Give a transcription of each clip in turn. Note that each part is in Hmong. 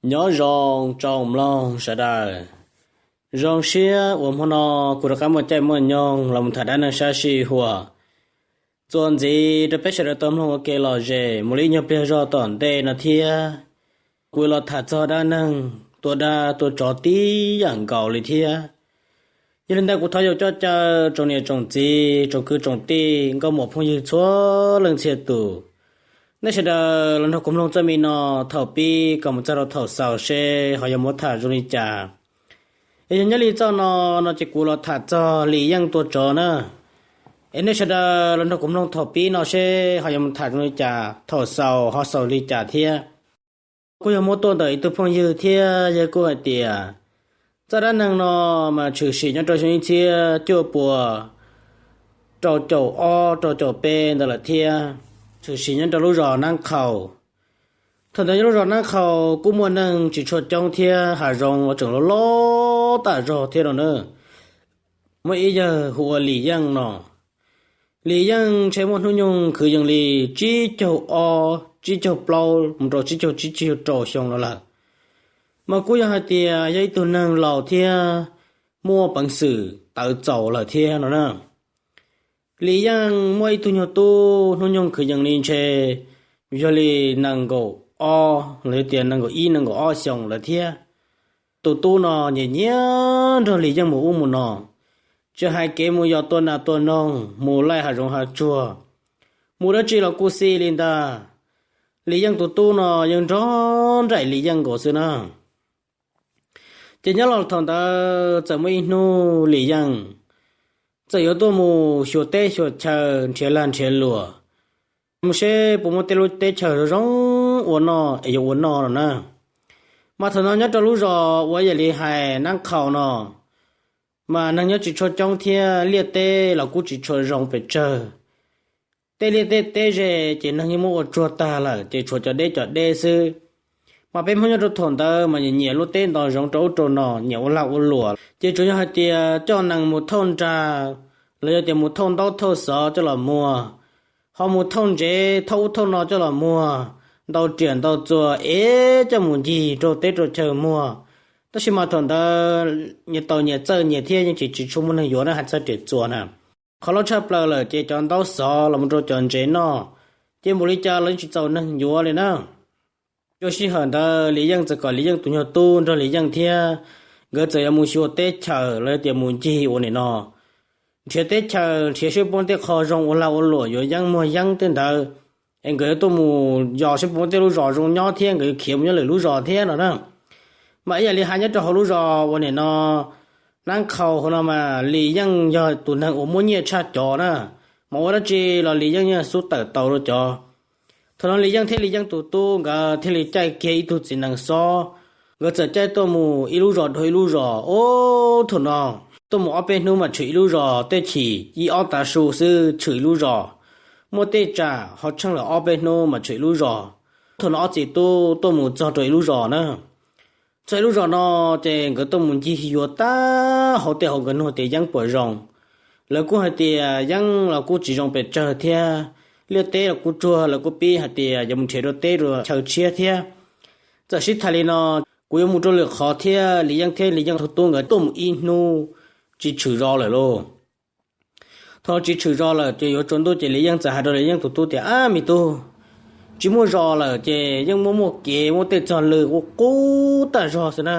Nyob zoo tsoom mloog sawv daws, zoo siab uas hmo no kuv rov qab muaj caij muaj nyoog los mus tham dab neeg sab sij huam txuas ntxiv rau peb sawv daws tau mloog ua ke lom zem mus li ib nyuag pliag zog tom ntej no thiab. Kuv los tham txog dab neeg tua dab tua tsov tib yam nkaus li thiab. Yog li ntawd kuv thov yaum coj caw tsoom niam tsoom txiv, tsoom kwv tsoom tij, nkauj muam phooj ywg txhua leej txhia tus, nej sawv daws los nrog kuv mloog txoj me no thaum pib kom mus txog rau thaum xaus seb ho yuav muab tham zoo li cas. Es yog nyob li txoj no, no ces kuv los tham txog Lis Yeej tua tsov na. Es nej sawv daws los nrog kuv mloog thaum pib no seb ho yuav mus tham zoo li cas, thaum xaus ho xaus li cas thiab. Kuj yog muab tuaj ntawm ib tug phooj ywg thiab yawg kuj hais tias txoj dab neeg no mas tshwm sim nyob rau xyoo ib txhiab cuaj puas rau caum ob rau caum peb ntawd lawm thiab, tshwm sim nyob rau lub zos Nab Qhaus. Thaum ntawd nyob lub zos Nab Qhaus kuj muaj neeg tsis tshua coob thiab hav zoov los tseem loj loj tam zog thiab no na. Muaj ib yawg hu ua Lis Yeej no. Lis Yeej ntshe muaj hnub nyoog kwv yees li tsib caug ob, tsib caug plaub mus rau tsib caug tsib caug rau xyoo no lawm, mas kuj yog hais tias yog ib tug neeg laus thiab muaj peev xwm tawv txaus lawm thiab no na. Lis Yeej muaj ib tug nyuag tub hnub nyoog kwv yees li ntshe yog li nees nkaum ob los yog tias nees nkaum ib nees nkaum ob xyoos lawm thiab. Tus tub no nyiam nyiam nrog Lis Yeej mus ub mus no, tsis hais kev mus yos tua nas tua noog, mus laij hav zoov hav tsuag, mus dab tsi los kuj xij li ntag. Lis Yeej tus tub no yeej nrog nraim Lis Yeej nkaus xwb na. Ces nyob los thaum ntawd txawm muaj ib hnub Lis Yeej txawm yuav tuaj mus xyuas teb xyuas chaw nrhiav lag nrhiav luam, mus seb puas muaj tej lub teb chaws zoo zoo ua noj es yuav ua noj no na. Mas thaum no nyob rau lub zos uas yam li hais Nab Qhaus no, mas neeg nyob tsis tshua coob thiab liaj teb los kuj tsis tshua zoo pes tsawg. Tej liaj tej teb ze ces neeg yeej muab ua tsuag tag lawm ces tshuav cov deb cov deb xwb. Mas peb Hmoob nyob rau thaum ntawd mas nyiam nyiam lub teb nto zoov rau ub rau no, nyiam ua lag ua luam, ces tsuas yog hais tias coj nees mus thauj nra los yog tias mus thauj ntaub thauj xov coj los muag, ho mus thauj ntsev thauj ub thauj no coj los muag, ntau riam ntau txuas es coj mus ncig rau teb rau chaw muag. Tab sis mas thaum ntawd nyias tau nyias txawj nyias thiab yeej tsis tsis tshua muaj neeg yuav na, hais txog riam txuas na. Qhov loj tshaj plaws lawm ces cov ntaub xov los mus rau cov ntsev noj, ces npaum li cas los yeej tsis txaus neeg yuav li na. Rau sij hawm ntawd Lis Yeej txawm kom Lis Yeej tus nyuag tub nrog Lis Yeej thiab, nkawd txawm yuav mus xyuas teb chaws los yog tias mus ncig ua nim no, nrhiav teb chaws, nrhiav seb puas muaj tej qho zoo ua lag ua luam yuav yeeb muag yeeb tej ntawd, es nkawd yuav tuaj mus yos seb puas muaj tej lub zos zoo nyob thiab nkawd yuav khiav mus nyob lwm lub zos thiab no na. Mas ib yam li hais nyob rau hauv lub zos uas nim no Nab Qhaus hauv no mas Lis Yeej yog tus neeg uas muaj nyiaj tshaj cov na, mas ua dab tsi los Lis Yeej yeej xub tawm tau rau cov. Thaum no Lis Yeej thiab Lis Yeej tus tub nkawd thiaj li caij kiag ib tug txiv nees xob, nkawd txawm caij tuaj mus ib lub zos dhau ib lub zos. Ub, thaum no tuaj mus ob peb hnub mas tshwm ib lub zos, tej chim ib ob tav su xwb tshwm ib lub zos, muaj tej tsam ho tsheej lawm ob peb hnub mas tshwm ib lub zos. Thaum no ob txiv tub tuaj mus txog rau ib lub zos na. Txog ib lub zos no ces nkawd tuaj mus ncig yuav tag hauv tej hauv nkawd nug tias yeeb puas zoo. Lawv kuj hais tias yeeb los kuj tsis zoo pes tsawg thiab, liaj teb los kuj tsuag, lawv kuj pib hais tias yuav mus nrhiav rau teb rau chaw tshiab thiab. Txawm sib tham li no, kuv yuav mus rau lwm qhov thiab, Lis Yeej thiab Lis Yeej tus tub nkawd tuaj mus ib hnub tsis tshwm zos lawm lauj. Thaum tsis tshwm zos lawm ces yuav tsaus ntuj ces Lis Yeej txawm hais rau Lis Yeej tus tub tias, Ab me tub, tsis muaj zos lawm ces yeej muaj muaj kev muaj tej txog lw qub qub tag zog xwb na.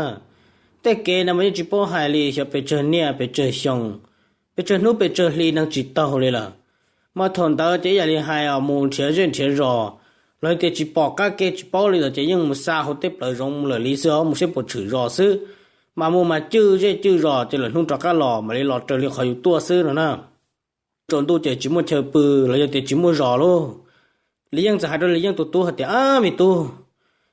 Tej kev no mas yeej tsis paub hais li xyov pes tsawg niaj pes tsawg xyoo, pes tsawg hnub pes tsawg hli neeg tsis taug li lawm. Mas thaum ntawd ces ib yam li hais os, mus nrhiav zej nrhiav zos los tias tsis pom qab kev tsis paub li lawm ces yeej mus xa hauv tej plawv zoov mus lawm li xwb os, mus seb puas tshwm zos xwb. Mas mus mas cwj zej cwj zos ces lwm hnub rov qab los mam li los raws li qhov yus tuaj xwb no na. Tsaus ntuj ces tsis muaj chaw pw los yog tias tsis muaj zos lauj. Lis Yeej txawm hais rau Lis Yeej tus tub hais tias, Ab me tub,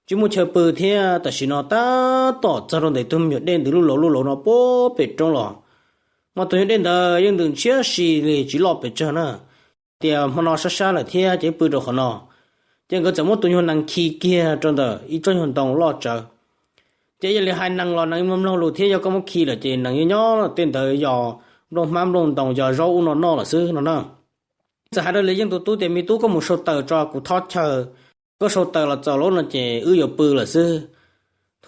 tsis muaj chaw pw thiab, tam sim no tab tom txog rau ntawm tus me nyuam dej ntws lub lauv lub lauv no puag pem roob los. Mas tus nyuag dej ntawd yeej ntws ntshiab si li tsis loj pes tsawg na. Tias hmo no sab sab lawm thiab ces pw rau qhov no. Ces nkawd txawm muab tus nyuag nees khi kiag rau ntawm ib tsob nyuag ntoo loj tsawv. Ces yog li hais nees los nees mloog mloog lus thiab, yog koj muab khi lawm ces nees yeej nyob tej ntawd yog nplooj hmab nplooj ntoos yog zaub ub no noj lawm xwb no na. Txawm hais rau Lis Yeej tus tub tias, Me tub, koj mus sau taws tso kuv thob chaw, koj sau taws los txaus lawm no ces wb yuav pw lawm xwb.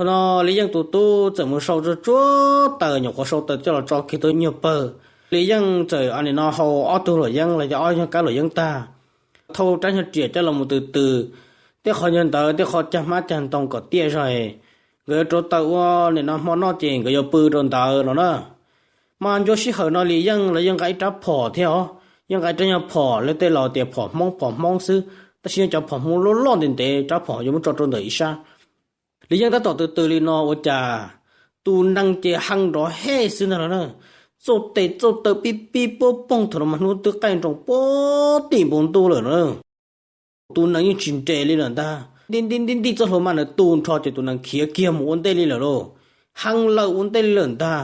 Thaum no Li Yeej tus tub txawm mus sau tsuag tsuag taws, nyuam qhuav sau taws coj los tso kiag tau nyuag pawg. Li Yeej txawm nim no hau ob tug luam yeeb los yog ob nyuag kab luam yeeb tag, thau rab nyuag riam coj los mus tws tws tej qhov nyuag ntawd, tej qhov cag hmab cag ntoo kom tiaj zog, nkawd yuav rauv taws ua nim no hmo noj ces nkawd yuav pw rau ntawd no na. Mas ncua sij hawm no Li Yeej los yeej nqa ib rab phom thiab os, yeej nqa ib rab nyuag phom, lawv tej laus tias phom Hmoob phom Hmoob xwb, tab sis yeej cov phom Hmoob loj loj ntev ntev, rab phom yuav muab tso rau ntawm ib sab. Li Yeej tab tom tws tws li no ua cas tus nees ces hee nrov hej xwb ntag no na. Txauj tes txauj taw pib pib puab poog, thaum no mas hnub twb qaij nroos puag tim npoo ntuj lawm no. Tus nees yeej tsis nres li lawm ntag, nti nti nti nti txoj hlua mas nws tu nrho ces tus nees khiav kiag mus ua ntej li lawm lauj, hee lawm ua ntej li lawm ntag.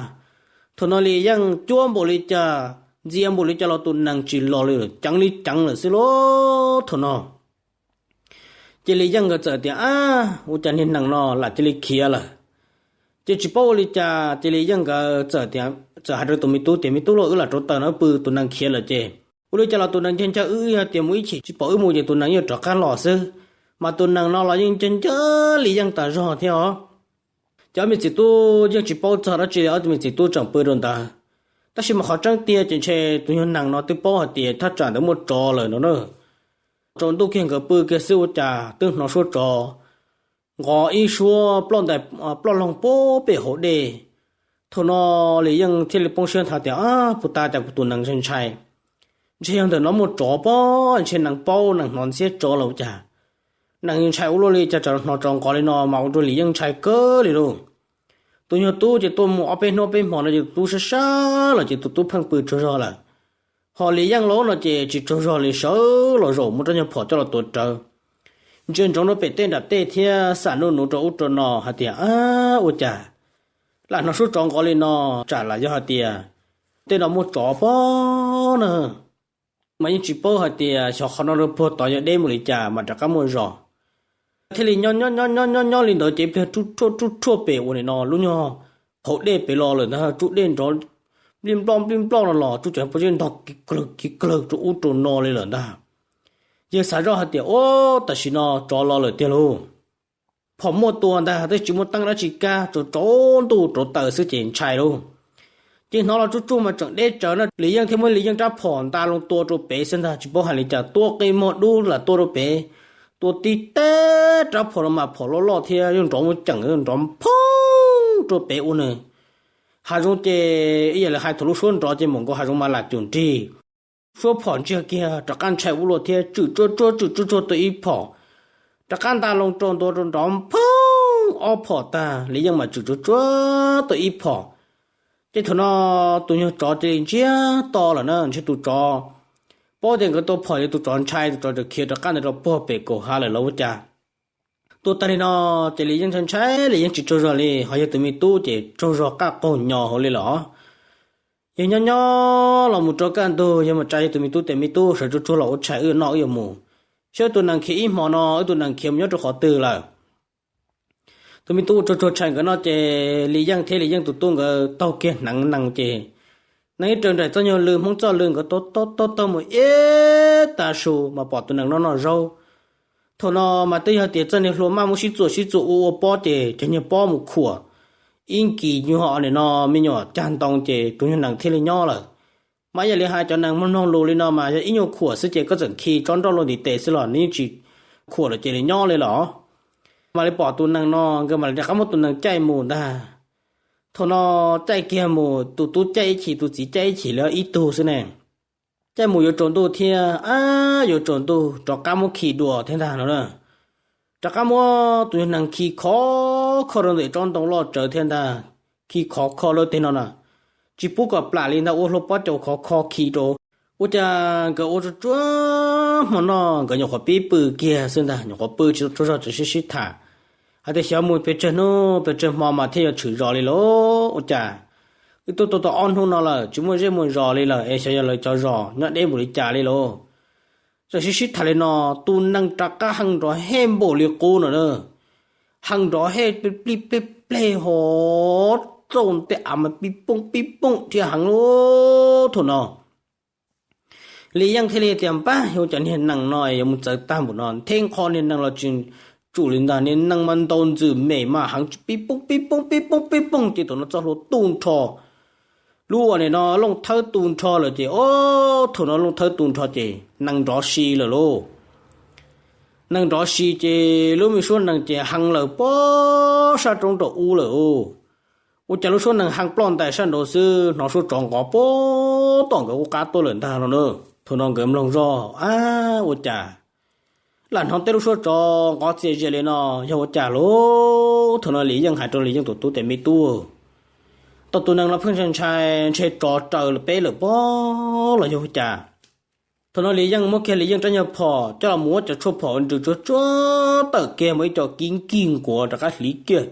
Thaum no Li Yeej cuab npaum li cas, ntxias npaum li cas los tus nees tsis los li lawm, ceev li ceev lawm xwb lauj. Thaum no ces Li Yeej nkawd txawm tias, ab, ua cas niag nees no lam cia li khiav lawm? Ces tsis paub ua li cas ces Li Yeej nkawd txawm tias, txawm hais rau tus me tub tias, me tub lauj, wb lam rauv taws no wb pw, tus nees khiav lawm ces ua li cas los tus nees ncag ncag wb, yog tias mus ib chim tsis pom wb mus ces tus nees yuav rov qab los xwb. Mas tus nees no los yeej ncag ncag Li Yeej tas zog thiab os. Ces ob me txiv tub yeej tsis paub txog dab tsi li, ob tug me txiv tub tseem pw rau ntawd. Tab sis mas qhov tseeb tiag ces ntshe tus nyuag nees no twb paub hais tias thaj tsam ntawd muaj tsov lawm no na. Tsaus ntuj kiag nkawd pw kiag xwb ua cas twb hnov suab tsov nqov ib suab ploj ntais ploj loog puag pem hauv dej. Thaum no Li Yeej thiaj li poob siab nthav tias, ab, puas tas cas kuv tus nees ntshai ntshai, ntshe yog ntawm no muaj tsov pob, ntshe nees paub, nees hnov ntxhiab tsov los ua cas. Nees ntshai ua luaj li cas, tsam hnov tsov nqov li no mas ua rau Li Yeej ntshai kawg li lauj. Tus nyuag tub ces tuaj mus ob peb hnub peb hmo no ces tus tub sab sab los ces tus tub pheej pw tsaug zog lawm. Ho Li Yeej los no ces tsis tsaug zog li, sawv los zaum muab rab nyuag phom coj los tuav rawv, ntsia ntsoov rau pem tej nram tej thiab xam nuj nuv rau ub rau no hais tias, ab, ua cas lam hnov suab tsov nqov li no, tsam lam yog hais tias tej no muaj tsov pob na. Mas yeej tsis paub hais tias xyov qhov no rau puag tod yog deb mus li cas mas rov qab muaj zog. Thiaj li nyob nyob nyob nyob nyob nyob li ntawd ces ib pliag rub rhuaj rub rhuaj pem ua nim no lub nyuag hauv dej pem los lawm ntag, rub dej nrov nplij nploj nplij nploj no los rub tseem pob zeb ntog kiv klawg kiv klawg rau ub rau no li lawm ntag. Yawg xav zoj hais tias, ub, tam sim no tsov los lawm tiag lauj. Phom muaj tua ntag, tab sis tsis muaj teeb dab tsi kag, tsaus tsaus ntuj rauv taws xwb ces ntshai lauj. Ces hnov los tsuj tsuj mas tseem deb tsawv na, Li Yeej thiaj muab Li Yeej rab phom nta loo tua rau pem xwb ntag, tsis paub hais li cas tua qi mog dub lam tua rau pem. Tua tib teg rab phom no mas phom loj loj thiab yeej nrov muaj ceem, nrov phoob rau pem ua nws. Hav zoov ces ib yam li hais thaum lub suab nrov ces mus nkaus hav zoov mas lam cum nrig. Suab phom ntsiag kiag rov qab ntshai ua luaj thiab tswm tsuag tsuag tswm tsuag tsuag tuaj ib phom, rov qab nta loo rau ntua rau nrov phoob ob phom tag, Li Yeej mas tswm tsuag tsuag tuaj ib phom. Ces thaum no tus nyuag tsov cia li ntsiag to lawm na, ntshe tus tsov paub tias nkawd tua phom ces tus tsov ntshai, tus tsov tseem khiav rov qab ntawd rau puag pem kaum hav lawm los ua cas. Tua tag li no ces Li Yeej ntshai ntshai, Li Yeej tsis tsaug zog li, ho yog tus me tub ces tsaug zog qaj qaug nyo hauv li los. Yog nyob nyob los mus rau kaj ntug, yog mus tsa yog tus me tub tias, me tub, sawv tsuag tsuag los ua tshais wb noj wb yuav mus, saib tus nees khiav ib hmo no, wb tus nees khiav mus nyob rau qhov twg lawm. Tus me tub ua tsuag tsuag tshais nkawd no ces Li Yeej thiab Li Yeej tus tub nkawd taug kiag hneev nees ces nees ib raws nraim txoj nyuag lw Hmoob txoj lw, nkawd taug taug taug mus ib tag su mas pom tus nees noj noj zaub. Thaum no mas twb yog tias txoj niag hlua maj muab sib txuam sib txuam ua ua pob ces cov nyuag pob mus khuam ib nkis nyuag nim no me nyuam cag ntoo ces tus nyuag nees thiaj li nyob lawm. Mas ib yam li hais cov nees mloog mloog lus li no mas yog ib nyuag khuam xwb ces koj txawm khi tsob nroj luaj ntiv tes xwb los nws yeej tsis khuam lawm ces li nyob li los. Mam li pom tus nees no nkawd mam li rov qab muab tus nees caij mus ntag. Thaum no caij kiag mus, tus tub caij ib chim, tus txiv caij ib chim li ib tug xwb ne. Caij mus yuav tsaus ntuj thiab, ab, yuav tsaus ntuj rov qab muab khi dua thiab ntag no na. Rov qab muab tus nyuag nees khi khov kho rau ntawm tsob ntoo loj tsawv thiab ntag, khi khov kho lawm teg no na, tsis pub kom plam li ntag, ua hlua pob caus khov kho khi rau. Ua cas nkawd ua tsuag tsuag hmo noj, nkawd nyuam qhuav pib pw kiag xwb ntag, nyuam qhuav pw tsis tau tsaug zog tseem sib sib tham hais tias xyov mus pes tsawg hnub pes tsawg hmo mas thiaj yuav tshwm zos li lauj. Ua cas wb twb tuaj tau ob hnub no lawm tsis muaj zej muaj zos li lawm es xyov yog lawv cov zos nyob deb npaum li cas li lauj. Tseem sib sib tham li no, tus nees rov qab hee nrov hej npaum li qub no na. Hee nrov hej plig plig pleg pleg ho txaus tej av mas pib pooj pib pooj dhia heev lauj. Thaum no Li Yeej thiaj li tias, npab, yog cov niag nees no yuav mus txawv tag npaum no, nthe nqho niag nees los tsis tsuj li ntag, niag nees mas ntaus ntxwm mem mas heev pib poob pib poob pib poob pib poob ces thaum no txoj hlua tu nrho. Lub uas nim no looj thawb tu nrho lawm ces, o, thaum no looj thawb tu nrho ces nees nrov si lawm lauj. Nees nrov si ces lub me suab nees ces hee lawm pob sab roob rau ub lawm. Ua cas lub suab nees hee ploj ntais sab nraud xwb, hnov suab tsov nqov puag tom nkawd qub qab tuaj lawm ntag no na. Thaum no nkawd mloog zog, ab, ua cas lam hnov tej lub suab tsov nqov txias zias li no, yog ua cas lauj? Thaum no Lis Yeej hais rau Lis Yeej tus tub tias, me tub, tau tus nees no pheej ntshai ntshai, ntshe tsov raws peb lawm pob los yog ua cas? Thaum no Lis Yeej muab kiag Lis Yeej rab nyuag phom coj los mus muab cov tshuaj phom nrws tsuag tsuag tawm kiag mus ib co kib nkig nkuav rov qab hliv kiag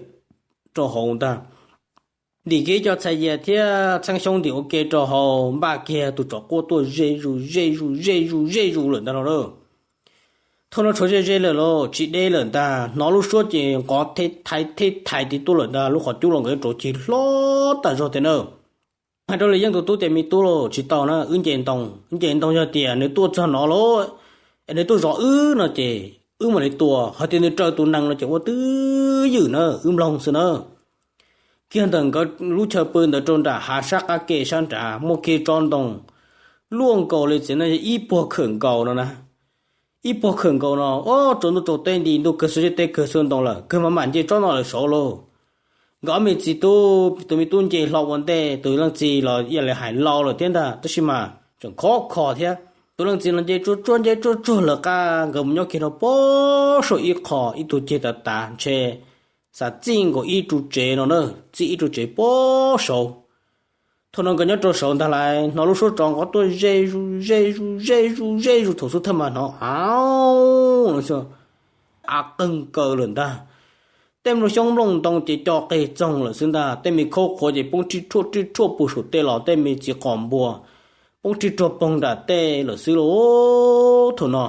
rau hauv ntag. Ntim kiag ib co txhais yias thiab txheeb xyoob ntim ua ke rau hauv, npaj kiag tus tsov quaj tuaj ze zus ze zus ze zus ze zus lawm ntag no na. Thaum no tshuav ze ze lawm lauj, tsis deb lawm ntag, hnov lub suab ces nqov theb thaiv theb thaiv tim tuaj lawm ntag, lub qhov cub los nkawd rauv cig hlob tag zog tiag na. Hais rau Lis Yeej tus tub tias, me tub lauj, tsis tau na, wb nce ntoo, wb nce ntoo yog tias nws tuaj txog no lauj, es nws tuaj zov wb no ces wb mam li tua, hos tias nws raws tus nees no ces ua twj ywm na, wb mloog xwb na. Kiag ntawm nkawd lub chaw pw ntawd rau nram hav sab qab ke sab nrad muaj kiag tsob ntoo luaj nkaus li txiv neej ib puag khawm nkaus no na. Ib puag khawm nkaus no, o, tsaus ntuj tsaus teb nti ntuj kawg xwb, teb kawg xwb ntoo lawm, kawg mam mam nce tsob no lawm saud lauj. Nkawd ob me txiv tub, tus me tub nce hlo ua ntej, tus leej txiv los ib yam li hais laus lawm thiab ntag, tab sis mas tseem khov kho thiab. Tus leej txiv los nce tsuag tsuag nce tsuag tsuag lawv qab, nkawd mus nyob kiag rau puag saum ib qho ib tug ceg tav tav ntshe xav txij nkaus ib ru tsev no na, txij ib ru tsev puag saud. Thaum no nkawd nyob rau saud ntag lais, hnov lub suab tsov nqov tuaj ze zus ze zus ze zus ze zus thaum xub thawj mas hnov a, av qeeg kaws lawm ntag. Tej nplooj xyoob nplooj ntoo ces co qig txoog lawm xwb ntag, tej me khaub qhuav ces poob rij rhuaj rij rhuaj puag saum tej los, tej me txiv qos npua poob rij rhuaj poog nram tej lawm xwb lauj. Thaum no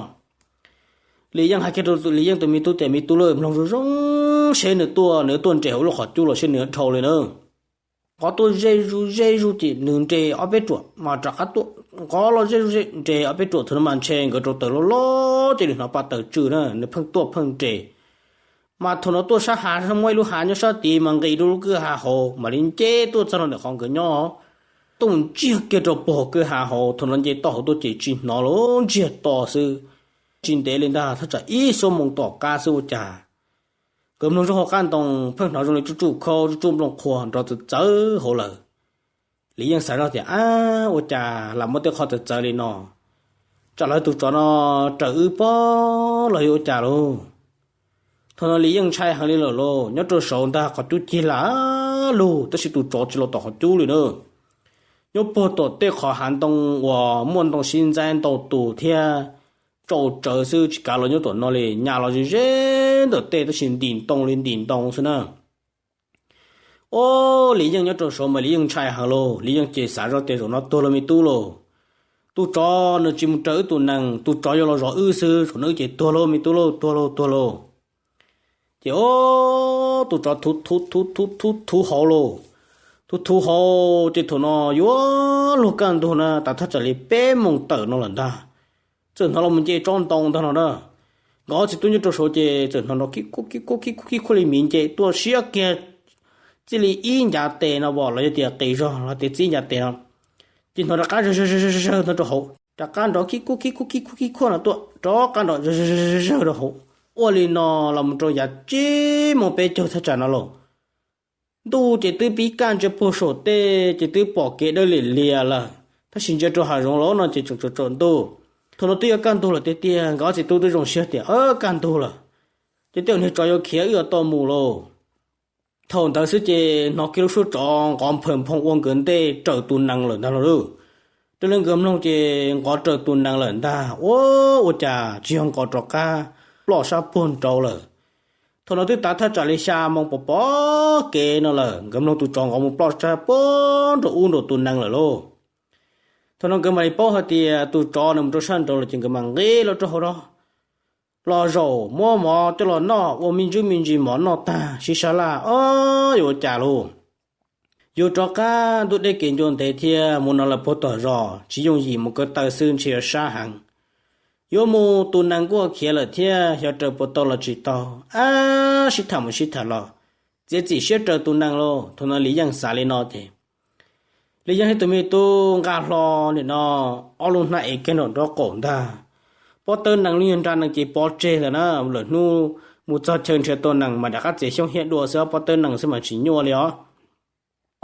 Lis Yeej hais kiag rau Lis Yeej tus me tub tias, me tub lauj, mloog zoo zoo seb nws tuaj, nws tuaj nres hauv lub qhov cub los seb nws dhau li na. Nqov tuaj ze zus ze zus ces nws nres ob peb ruam mas rov qab tuaj, nqov los ze zus nres ob peb ruam, thaum no mas ntshe nkawd rau taws loj loj ces nws hnov pa taws tsw na, nws pheej tuaj pheej nres. Mas thaum no tuaj sab hav, muaj ib lub hav nyob sab tid mas nqis rau lub kwj ha hauv, mam li nce tuaj txog rau ntawm qhov nkawd nyob, tuaj mus ntsiag kiag rau puag kwj ha hauv, thaum no nce toj hauv tuaj ces tsis hnov lawm, ntsiag to xwb. Tsis ntev li ntag, thaj tsam ib xuab moos tom qab xwb ua cas nkawd mloog zoj hauv qab ntoo pheej hnov zoo li tsuj tsuj khaub tsuj tsuj nplooj qhuav nrov txawv txawv hauv lawm. Lis Yeej xav zoj tias, ab, ua cas lam muaj tej qho txawv txawv li no, tsam lawv tus tsov no raws wb pob los yog ua cas lauj? Thaum no Lis Yeej ntshai heev li lawm lauj, nyob rau saud ntag qhov cub cig lam lug tab sis tus tsov tsis los tom qhov cub li na. Nyob puag tom tej qhov hav ntoo uas muaj ntoo sib ntxaib ntau tus thiab tsau tsawv xwb, tsis kav los nyob tom no li, nyas los ze ze ntawm tej tab sis ntim ntoo li ntim ntoo xwb na. O, Lis Yeej nyob rau saud mas Lis Yeej ntshai heev lauj, Lis Yeej ces xav zoj tias zaum no tuag lauj me tub lauj. Tus tsov nws tsis mus raws wb tus nees, tus tsov yuav los zov wb xwb, zaum no wb ces tuag lauj me tub lauj, tuag lauj, tuag lauj. Ces o, tus tsov thuv thuv thuv thuv thuv thuv hauv lauj, thuv thuv hauv ces thaum no yuav luag kaj ntug na, tas thaj tsam li peb moos tawm no lawm ntag. Txawm hnov los mus nce tsob ntoo ntag no na. Nkawd ob txiv tub nyob rau saud ces txawm hnov nrov kib kuj kib kuj kib kuj kib kuj li miv nce tuaj siab kiag txij li ib ncav tes no os los yog tias qis zog los tias txij ib ncav tes no, ces hnov rov qab zawg zawg zawg zawg no rau hauv, rov qab nrov kib kuj kib kuj kib kuj kib kuj no tuaj, rov qab nrov zawg zawg zawg zawg rau hauv. Ua li no los mus rau yav tsib moos peb caug thaj tsam no lauj. Ntuj ces twb pib kaj ntsia puag saum tej ces twb pom kev dawb liam lias lawm, tab sis ntsia rau hav zoov los no ces tseem tsaus tsaus ntuj. Thaum no twb yuav kaj ntug lawm tiag tiag, nkawd ob txiv tub twb zoo siab tias, kaj ntug lawm, ces tej zaum niag tsov yuav khiav wb yuav tau mus lauj. Thaum ntawd xwb ces hnov kiag lub suab tsov nqov nphawm nphoo ua nkawd ntej raws tus nees lawm ntag lauj. Raws li nkawd mloog ces nqov raws tus nees lawm ntag, ua, ua cas tsis yog nqov rov qab ploj sab puag nraud lawm. Thaum no twb tav thaj tsam li xya moos pom pom kev no lawm, nkawd mloog tus tsov nqov mus ploj sab puag nraum ub nraum tus nees lawm lauj. Thaum no nkawd mam li paub hais tias tus tsov nws mus rau sab nraud lawm ces nkawd mam nqis los rau hauv no. Los zaum muab mov coj los noj, ua me ntsis me ntsis mov noj tag sib sab laj, o, yuav ua cas lauj? Yuav rov qab ntuj deb kev ncua ntev thiab mus no lawm puag tom zos tsis yooj yim, mus ko taw xwb ntshe yuav sab heev. Yuav mus tus nees kuj khiav lawm thiab, xyov raws puas tau los tsis tau. Ab, sib tham mus sib tham los, txiav txim siab raws tus nees lauj. Thaum no Lis Yeej xav li no ces Lis Yeej thiab tus me tub nqa hlo nim no ob lub hnab ev kiag nraum nraub qaum ntag. Pob tawb nees lub nyuag nra nees ces pov tseg ntawm na, lawm hnub mus txog chaw nrhiav tau nees mas rov qab txiav xyoob hiab dua xwb, ob pob tawb nees xwb mas tsis nyuaj li os.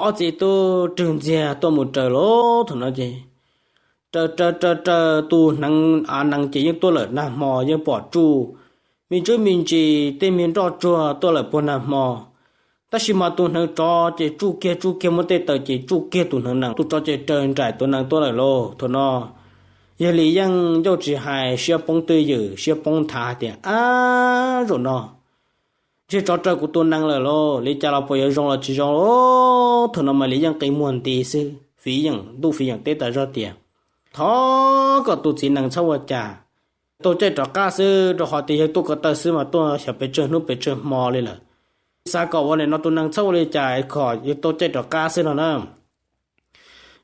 Ob txiv tub rwg ntxiag tuaj mus raws lauj. Thaum no ces raws raws raws raws tus hneev av nees ces yeej tuaj lawm nag hmo, yeej pom tsuj me ntsuj me ntsis tej me nroj tsuag tuaj lawm puag nag hmo. Tab sis mas tus hneev tsov ces tsuj kiag tsuj kiag, muab tej taws ces tsuj kiag tus hneev nees. Tus tsov ces raws nraim tus nees tuaj lawm lauj. Thaum no yawg Lis Yeej ncauj tsis hais, siab poob twj ywm, siab poob nthav hais tias, ab, zaum no ntshe tsov raws kuv tus nees lawm lauj, li cas los puas yuav zoo los tsis zoo lauj. Thaum no mas Lis Yeej qi muag nti xwb, fiv yeem ntuj fiv yeem teb tas zog tias, thov kom tus txiv nees txhob ua cas, tau caij rov qab xwb, rau qhov tias yawg tuaj ko taw xwb mas tuaj xyov pes tsawg hnub pes tsawg hmo li lawm. Xav kom ua nim no tus nees txhob ua li cas kom yawg tau caij rov qab xwb no na.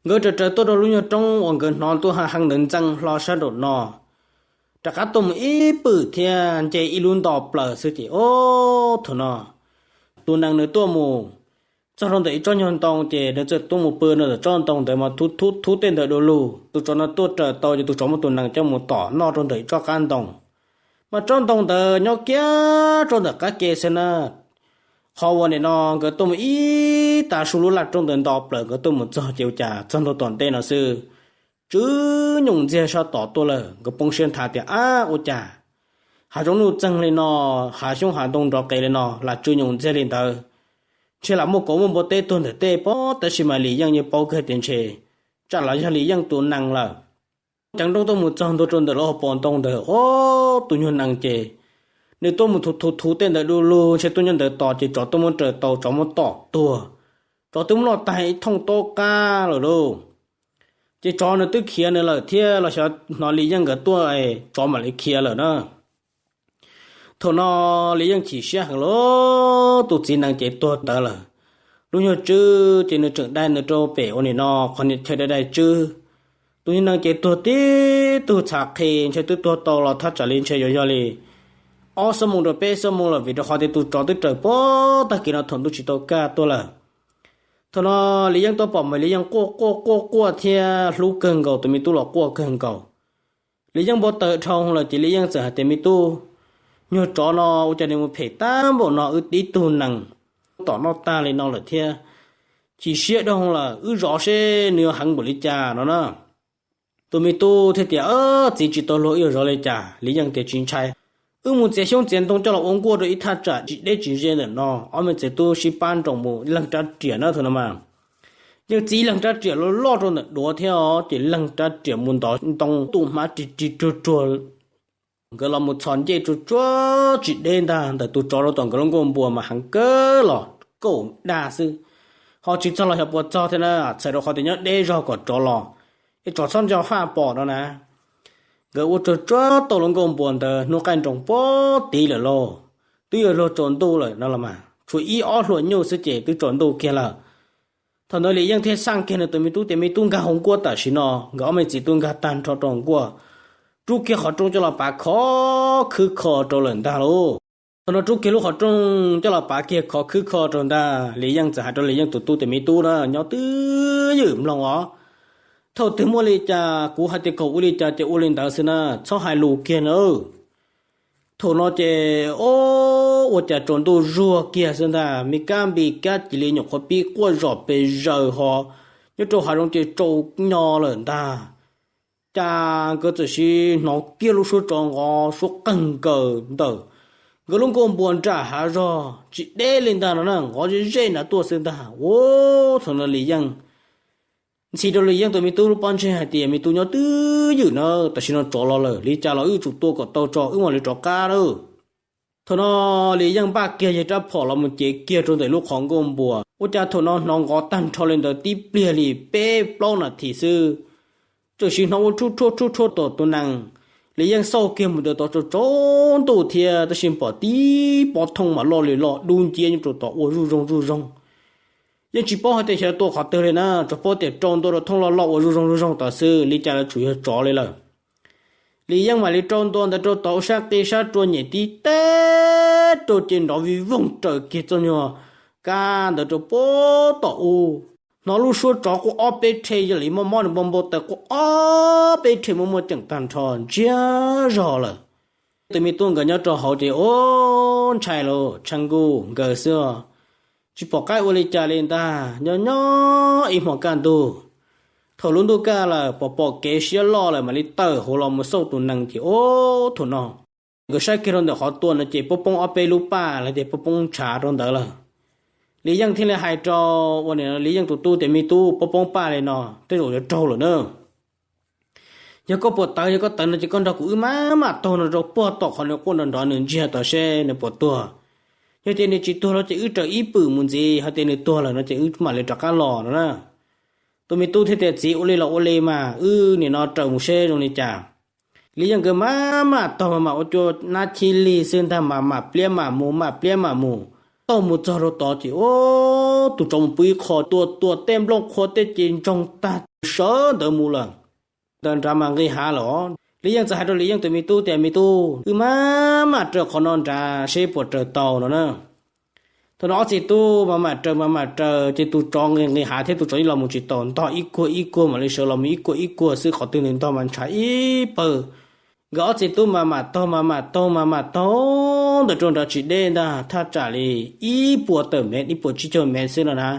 Nkawd raws raws tuaj rau lub nyuag roob uas nkawd hnov tuaj ha heev ntawd ntxeev hlo sab nraum no, rov qab tuaj mus ib pwm thiab nce ib lub nto plaws xwb ces, ob, thaum no tus nees nws tuaj mus txog rau ntawm ib tsob nyuag ntoo ces nws txawm tuaj mus pw rau ntawm tsob ntoo ntawd mas thub thub thub tej ntawd du lug. Tus tsov no tuaj raws tau ces tus tsov muab tus nees coj mus tom noj rau ntawm ib tsob qab ntoo, mas tsob ntoo ntawd nyob kiag rau ntawm qab ke xwb na. Qhov uas nim no nkawd tuaj mus ib tav su lub laj roob ntawd nto plaws, nkawd tuaj mus txog ces ua cas txog ntua tom ntej no xwb, tsw nyoos ntxiag sab tod tuaj lawm. Nkawd poob siab nthav tias, ab, ua cas hav zoov nuj txeeg li no, hav xyoob hav ntoo nrov qees li no, lam tsw nyoos ntxiag li ntawd? Ntshe lam muaj kauv muaj npua teb tuag ntawm tej pob. Tab sis mas Lis Yeej yeej paub kawg tias ntshe tsam los yog Lis Yeej tus nees lawm. Ceev nrooj tuaj mus txog ntua rau ntawm lub hauv paus ntoo ntawd, ob, tus nyuag nees ces nws tuaj mus thuv thuv thuv tej ntawd du lug, ntshe tuaj nyob ntawd tos ces tsov tuaj muab raws tau, tsov muab tom tuag, tsov twb muab noj tag ib thooj taub qab lawm lauj. Ces tsov nws twb khiav nws lawm thiab los xyov, hnov Lis Yeej nkawd tuaj, tsov mam li khiav lawm na. Thaum no Lis Yeej chim siab heev lauj, tus txiv nees ces tuag tawv lawm. Lub nyuag tswb ces nws tseem dai nws rau pem ua nim no qhov niag chaw dai dai tswb. Tus nyuag nees ces tuag tib tug txhav qhi, ntshe twb tuag tau los thaj tsam li ntshe yuav yog li ob xuab moos rau peb xuab moos lawm, vim rau qhov tias tus tsov twb raws puag tag kis no thaum ntuj tsis tau kaj tuaj lawm. Thaum no Lis Yeej tuaj pom mas Lis Yeej quaj quaj quaj quaj thiab hlub kawg nkaus, tus me tub los quaj kawg nkaus. Lis Yeej npau taws dhau lawm ces Lis Yeej txawm hais tias, me tub, nyuag tsov no ua cas nws mus phem tag npaum no, wb ib tug nees tom noj tag li no lawm thiab, chim siab dhau lawm, wb zov seb nws yuav heev npaum li cas no na. Tus me tub thiaj tias, txiv tsis tau luag, wb yuav zov li cas? Lis Yeej tias, tsis ntshai, wb mus txiav xyoob txiav ntoo coj los ua nkuaj rau ib thaj tsam tsis deb tsis ze ntawm no. Ob me txiv tub sib pab nroos mus leeg rab riam na. Thaum no mas yeej txiv leeg rab riam loj loj rau ntawm duav thiab os, ces leeg rab riam mus ntov ntoo tuaj hmab rig rig ruag ruag. Nkawd los mus txhos ncej tsuag tsuag tsis deb ntag, ntawm tus tsov rau tom nkawd lub nkuaj npua mas heev kawg los kaum daj xwb, ho tsis txog los xyov puas txog thiab na, txhawm rau qhov tias nyob deb zog kom tsov los, es tsov txhob nco faj pom no na. Nkawd ua tsuag tsuag tau lub nkuaj npua ntawd hnub qaij nroos pob tid lawm lauj, twb yuav luag tsaus ntuj lawm no los mas, tshuav ib ob hlua nyuj xwb ces twb tsaus ntuj kiag lawm. Thaum ntawd Lis Yeej thiaj xaj kiag nws tus me tub tias, me tub, nkag hauv nkuaj tam sim no. Nkawd ob me txiv tub nkag tag nrho rau hauv nkuaj, rub kiag qhov rooj coj los pav khov khwb kho rau lawm ntag lauj. Thaum no rub kiag lub qhov rooj coj los pav kiag khov khwb kho rau ntag, Lis Yeej txawm hais rau Lis Yeej tus tub tias, me tub na, nyob twj ywm mloog os. Thaum twg muaj li cas kuv hais tias kom ua li cas ces ua li ntawd xwb na, txhob hais lus kiag na. Thaum no ces, o, ua cas tsaus ntuj zuag kiag xwb ntag, me kab npis kab cia li nyuam qhuav pib quaj zom pes zaws ho nyob rau hav zoov ces tsaus nyo lawm ntag. Cas nkawd txawm sis hnov kiag lub suab tsov nqov suab qeeg nkaws ntawm nkawd lub nkuaj npua nram hav zog tsis deb li ntag no na, nqov ze ze nrad tuaj xwb ntag. Ua, thaum no Lis Yeej ntxhi rau Lis Yeej tus me tub lub pob ntseg hais tias, me tub, nyob twj ywm na, tam sim no tsov los lawm, li cas los wb tsum tua kom tau tso wb mam li rov qab na. Thaum no Lis Yeej npaj kiag yawg rab phom los mus cev kiag rau ntawm lub qhov nkuaj npua. Ua cas thaum no hnov nqov tag nrho li ntawd tib pliag li peb plaub nas this xwb, txawm sis hnov ua rhuj rhuaj rhuj rhuaj tom tus nees. Lis Yeej xauj kiag mus rau tod tsaus tsaus ntuj thiab tab sis pom tib pob thooj mas loj li loj dub nciab nyob rau tod ua zuj zoog zuj zoog. Yeej tsis paub hais tias xyov tua qhov twg li na, tsuas paub tias rau ntua rau thooj loj loj ua zuj zoog zuj zoog tod xwb, li cas los tsuas yog tsov li lawm. Lis Yeej mam li rau ntua ntawd rau tod ua sab qi sab rua nyem tib teb rau ces nrov vij voog raws kiag txoj nyuag kab ntawd rau puag tom ub. Hnov lub suab tsov quaj ob peb rhe, yog li mob mob nws npau npau taws quaj ob peb rhe muaj muaj ceem tag nrho ntsiag zog lawm. Tus me tub nkawd nyob rau hauv ces ub ntshai los tshee nkuj nkaws xwb os. Tsis pom qab ua li cas li ntag, nyob nyob ib hmo kaj ntug, thaum lub ntuj kaj lawm pom pom kev siab loj lawm mam li tawm hauv los mus xauj tus nees ces ub thaum no nkawd saib kiag rau ntawm qhov tua no ces poob poob ob peb lub paj los tias poob poob ntshav rau ntawd lawm. Lis Yeej thiaj li hais rau ua Lis Yeej tus tub tias me tub, poob poob paj li no tej zaum yuav raug lawm na. Yog koj puas tawv, yog koj tawv no ces koj nrog kuv wb maj mam taug no rau puag tom qhov nws quaj nrov nrov nws ntsiag tod seb nws puas tuag. Yog tias nws tsis tuag los ces wb raws ib pwm mus ntxiv, hos tias nws tuag lawm no ces wb mam li rov qab los no na. Tus me tub thiaj tias txiv, ua li los ua li mas wb nim no raws mus seb zoo li cas. Lis Yeej nkawd maj mam taug mas mam ua cua nab chib lig xwb ntag, mas mam pliab mam mus, mam pliab mam mus. Taug mus txog rau tod ces ub tus tsov mus pw ib qho, tua tua tej nplooj qhuav tej ces ntsoog tag sawv ntawd mus lawm. Ntawd nrad mas nqis hav lawm os. Lis Yeej txawm hais rau Lis Yeej tus me tub tias me tub, wb maj mam raws qhov no nrad seb puas raws tau no na. Thaum no ob txiv tub mas mam raws mas mam raws ces tus tsov nqis nqis hav thiab tus tsov los mus tsis tau, ntog ib kuag ib kuag mam li sawv los mus ib kuag ib kuag xwb, qhov twg nws ntog mas ntshav ib pawg. Nkawd ob txiv tub mas mam taug mas mam taug mas mam taug ntawm rau nrad tsis deb ntag, thaj tsam li ib puas tawm mev, ib puas tsib caug mev xwb no na.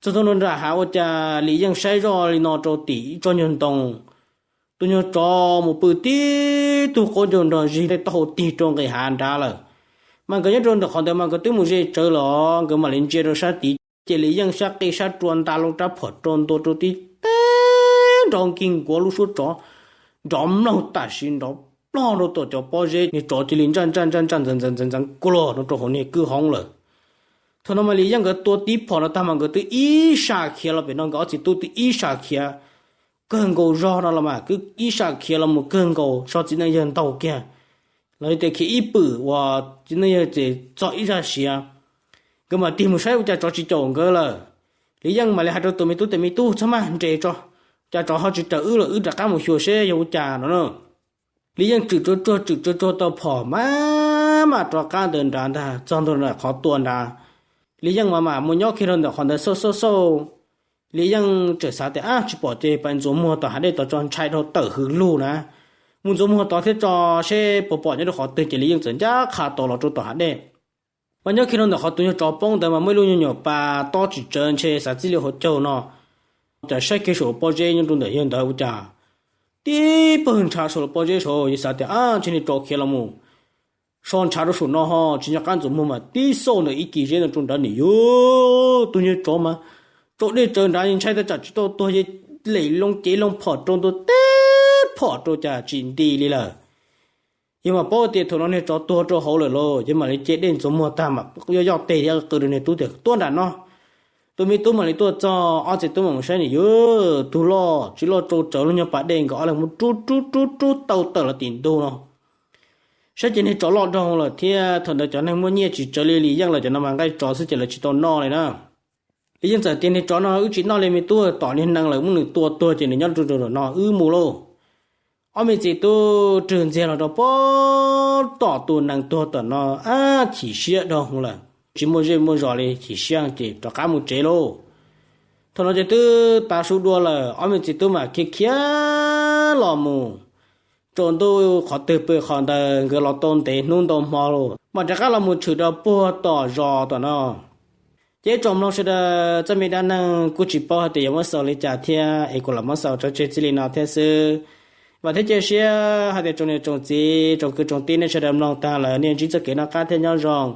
Txog tau nram nram hav ua cas Lis Yeej saib zoj li no rau tim ib tsob nyuag ntoo, tus nyuag tsov mus pw tib tug qaub ncaug nrog zig tej taub hau tig rau nqis hav nrad lawm. Mas nkawd nyob rau ntawm qhov ntawd mas nkawd twb mus ze tsawv los nkawd mam li ntsia rau sab tid ces Lis Yeej sab qi sab rua nta loo rab phom rau ntua rau tib teg nrov nkig nkuav lub suab tsov nrov mloog tam sim nrov plog rau tom cov pob zeb, niag tsov cia li ntsaj ntsaj ntsaj ntsaj ntxeev ntxeev ntxeev ntxeev kuag los rau hauv niag kwj hoob lawm. Thaum no mas Lis Yeej nkawd tua tib phom no tag mas nkawd twb ib sab khiav los pem no, nkawd ob txiv tub twb ib sab khiav kawg nkaus zog no los mas kwv ib sab khiav los mus kawg nkaus so txiv neej yawg ntaug kiag, los yog tias khiav ib pwm uas txiv neej yawg ces txog ib zaj siav. Nkawd mam tig mus saib ua cas tsov tsis caum nkawd lawm. Lis Yeej mam li hais rau tus me tub tias me tub txhob maj nres tso, cas tsov ho tsis raws wb los wb rov qab mus xyuas seb yog ua cas no na. Lis Yeej tswm tsuag tsuag tswm tsuag tsuag tau phom mas mam rov qab ntawd nrad ntag, txog ntua ntawm qhov tua nrad. Lis Yeej mas mam mus nyob kiag rau ntawm qhov ntawd xauj xauj xauj. Lis Yeej txawm xav tias ab tsis pom ces pais ntxuav muag tom hav dej tod tso, ntshai dhau tawm hws lug na. Mus ntxuav muag tod thiab tso seb puas pom nyob rau qhov twg ces Lis Yeej txawm ncaj qha tod los rau tom hav dej. Mas nyob kiag rau ntawm qhov tus nyuag tsov poob ntawd mas muaj ib lub nyuag nyuam pas tob tsis tsawv ntshe xav txij li hauv caug no. Cas saib kiag saum pob zeb nyob rau ntawm yawg ntawd ua cas tib pawg ntshav saum lub pob zeb saud, yawg xav tias ab ntshe niag tsov khiav los mus so ntshav rau saum no ho tsis nco qab ntxuav muag mas tib xauj ntawm ib kis zeb ntawd rau nrad nim yog tus nyuag tsov mas tsau dej tsaws nrad, ntshai tas tsam tsis tau tuag, yawg lem loo cev loo phom rau ntua teb phom rau cas tsis nti li lawm. Yawg mam paub tias thaum no niag tsov tuag rau hauv lawm lauj, yawg mam li ce dej ntxuav muag tag mam yoj yoj tes thiab qw rau niag tub tias tuaj nram no. Tus me tub mam li tuaj txog, ob txiv tub mam mus saib nim yog tug loj tsis loj tsau tsawv lub nyuag pas dej, nkawd ob leeg mus rub rub rub rub tau tawm los tim ntug no. Saib ces niag tsov loj dhau lawm thiab thaum ntawd cov neeg muaj nyiaj tsis tsawg li Lis Yeej lawv cov no mas nqaij tsov xwb ces lawv tsis tau noj li na. Lis Yeej txawm tias niag tsov no wb tsis noj li me tub, tom niag nees lawm muab nws tua tuag ces nws nyob rau ntawm no wb mus lauj. Ob me txiv tub rwg ntxiag los rau puag tom tus nees tuag tom no, ab chim siab dhau lawm, tsis muaj zej muaj zos li, chim siab ces rov qab mus tsev lauj. Thaum no ces twb tav su dua lawm, ob me txiv tub mam khiav khiav los mus tsaus ntuj qhov twg pw qhov ntawd, nkawd los tau ntev hnub ntau hmo lauj, mam rov qab los mus tshwm rau puag tom zos tom no. Ces tsoom mloog sawv daws, txoj me dab neeg kuj tsis paub hais tias yuav muab xaus li cas thiab es kuv los muab xaus tso tseg txij li no thiab xwb. Vam thiab cia siab hais tias tsoom niam tsoom txiv tsoom kwv tsoom tij nej sawv daws mloog tag lawm nej ntsib txoj kev noj qab thiab nyob zoo,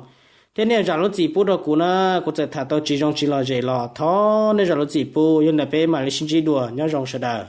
thiab nej zam lub txim pub rau kuv na. Kuv txawm tham tau tsis zoo tsis lom zem los thov nej zam lub txim pub, yog ntawd peb mam li sib ntsib dua, nyob zoo sawv daws.